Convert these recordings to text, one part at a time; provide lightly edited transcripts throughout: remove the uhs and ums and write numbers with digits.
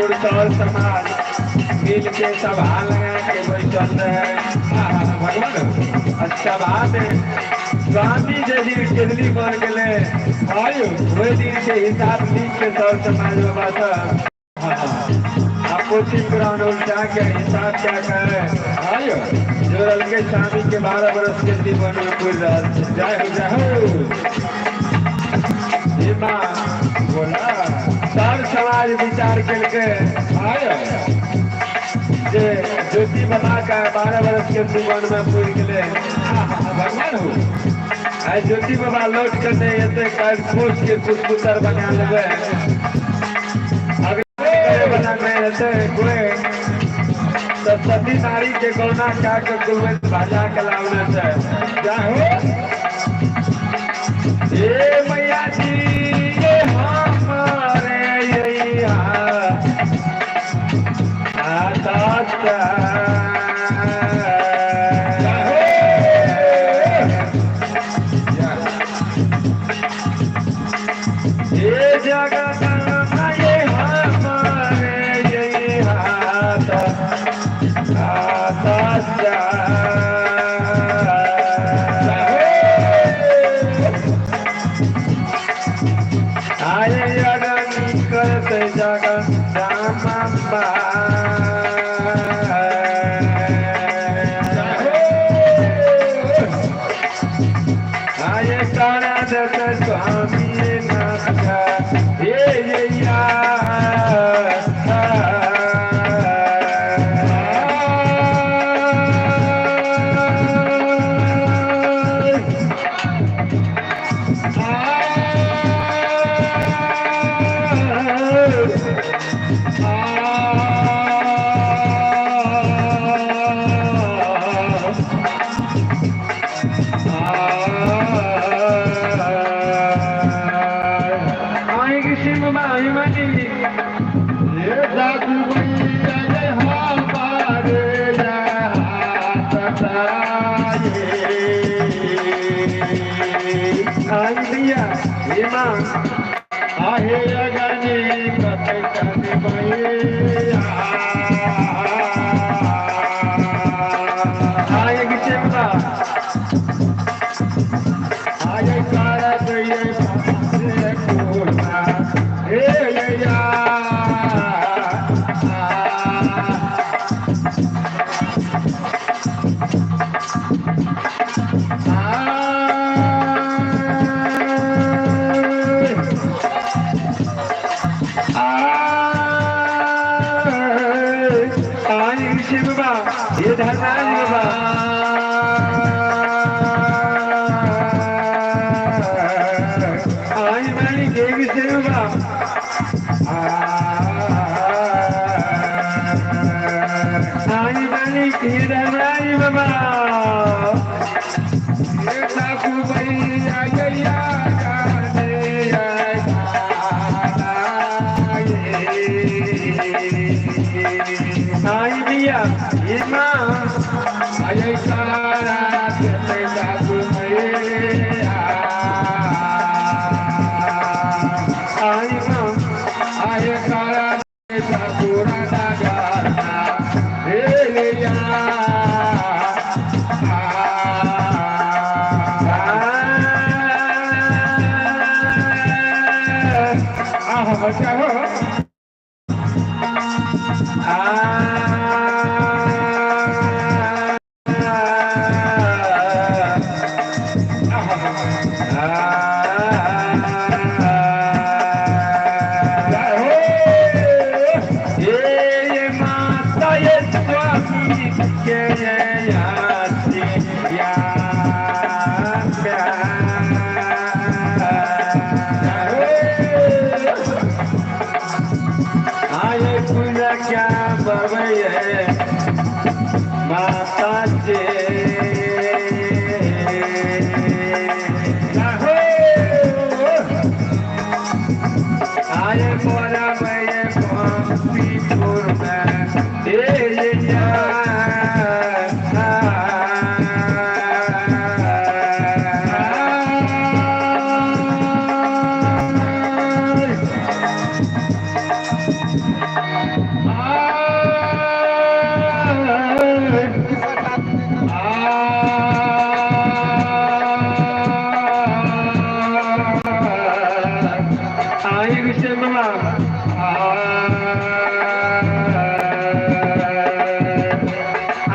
Bandipur sir समाज मिल के सभा लगा के बैठल रहे। भगवान अच्छा बात है। स्वामी जे दिन केदली बन गए आयु वही दिन के हिसाब लिख के सर समाज बाबा सब कोचिंग ग्राउंड उल्टा के हिसाब क्या करे आयो जोड़ल के स्वामी के 12 बरस के जीवन में पूर रहा। जय हो जय हो। बोला सर समाज विचार करके आयो जे ज्योति बाबा का 12 बरस के जीवन में पूर गए। भगवान हो आई ज्योति बाबा लौट के नहीं एते काल खोज के कुछ पुत्र बना लेबे सती नारी के गौना का के कुलवंत भाजा के लावना से जाहो ए मैया जी ये हमारे यहाँ आता ये जगत ये हमारे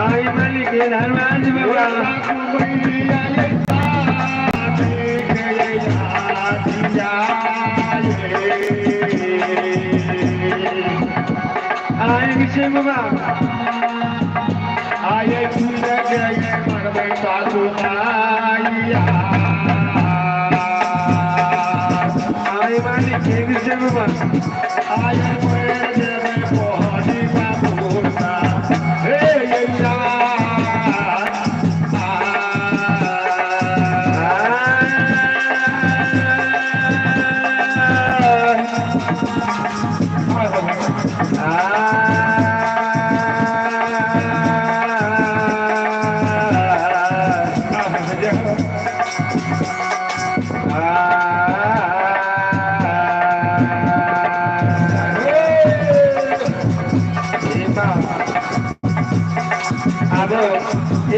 आई मालिक धर्मराज बाबा आई विषय बाबा आये पूजा गए मरबै सासु माइया आई मालिक विषय बाबा आये पैर देबै पहली बाबूता हे यैया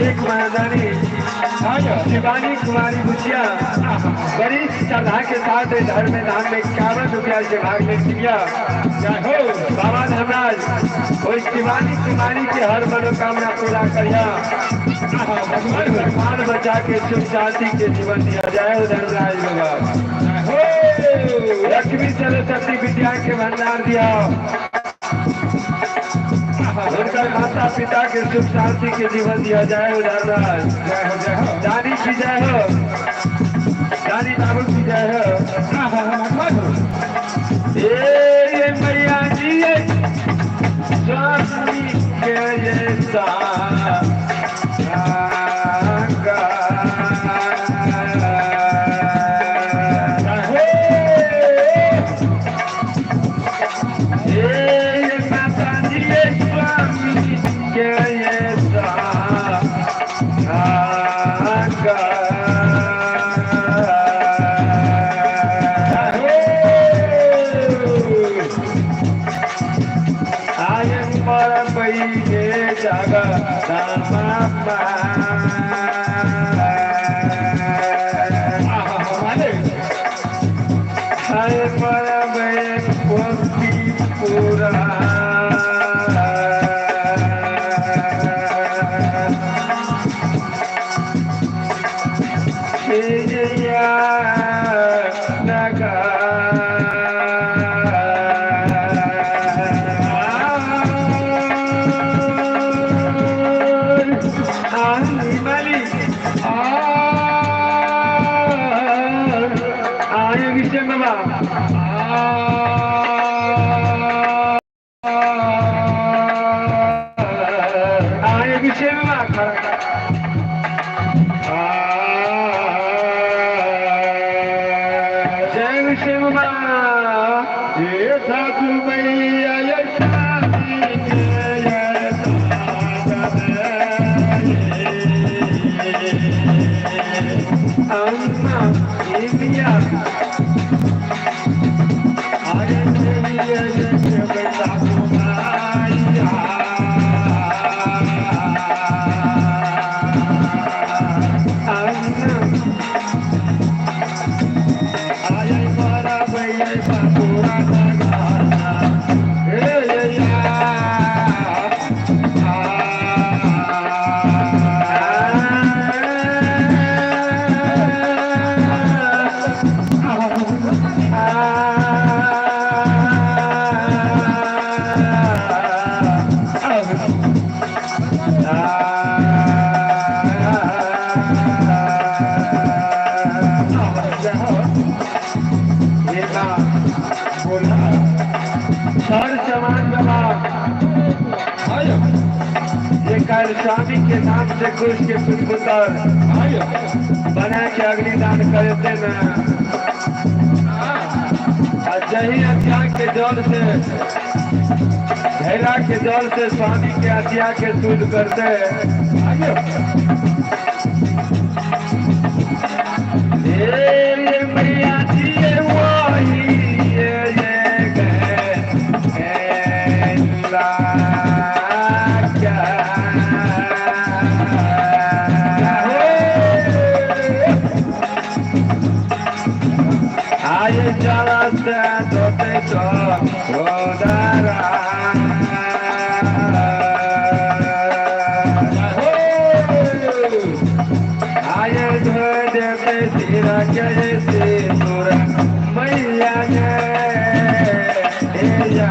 एक महादानी शिवानी कुमारी बुचिया बड़ी श्रद्धा के साथ धर्म धाम में 51 रुपया से भाग ले लिया। हो बाबा धर्मराज और शिवानी कुमारी के हर मनोकामना पूरा करिया, भगवान बचा के सुख शांति के जीवन दिया जाए। धर्मराज बाबा हो लक्ष्मी सरस्वती विद्या के भंडार दिया, उनका माता पिता के सुख शांति के जीवन दिया जाए। धर्मराज दानी की जय हो, दानी बाबू की जय हो। ये मैया जी स्वामी के ये स्वामी के नाम से खुश के पुत्र बना के अग्निदान करते न जही अत्या के जल से ढेला के जल से स्वामी के अत्या के शुद्ध करते। मैया जी वही आय चलते तो के से तोरा मैया ने हे या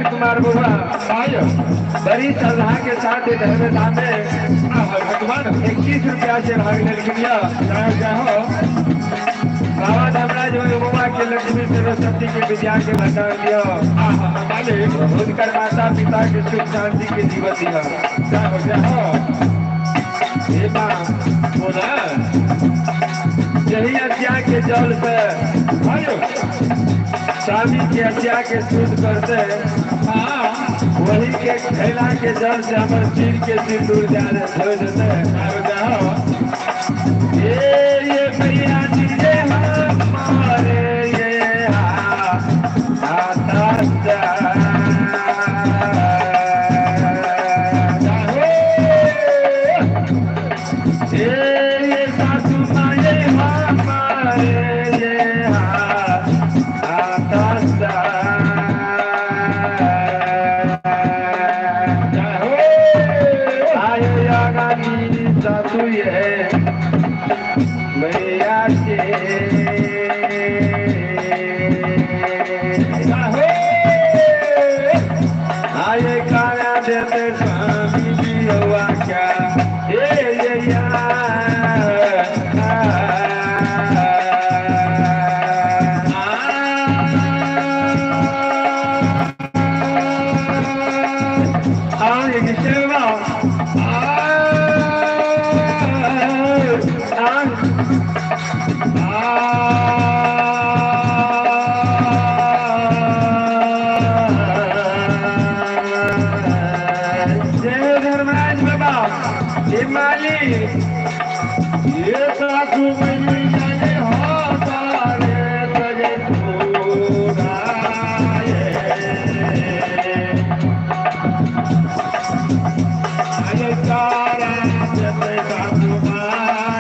कुमार बुआ बड़ी श्रद्धा के साथ धर्मधाम में भगवान 21 रुपया से भाग लेलखिन। बाबा धर्मराज बुआ के लक्ष्मी सरस्वती के विद्या के भंडार दिया, उनकर माता पिता के सुख शांति के जीवन दिया। यही अत्या के जल से स्वामी के हत्या के शुद्ध करते, वही के थैला के जल से हमर सिर के सिंदूर जा धो देते। ये मैया जी रे हमारे ये आता ये सासू माँ ये हमारे ये तारा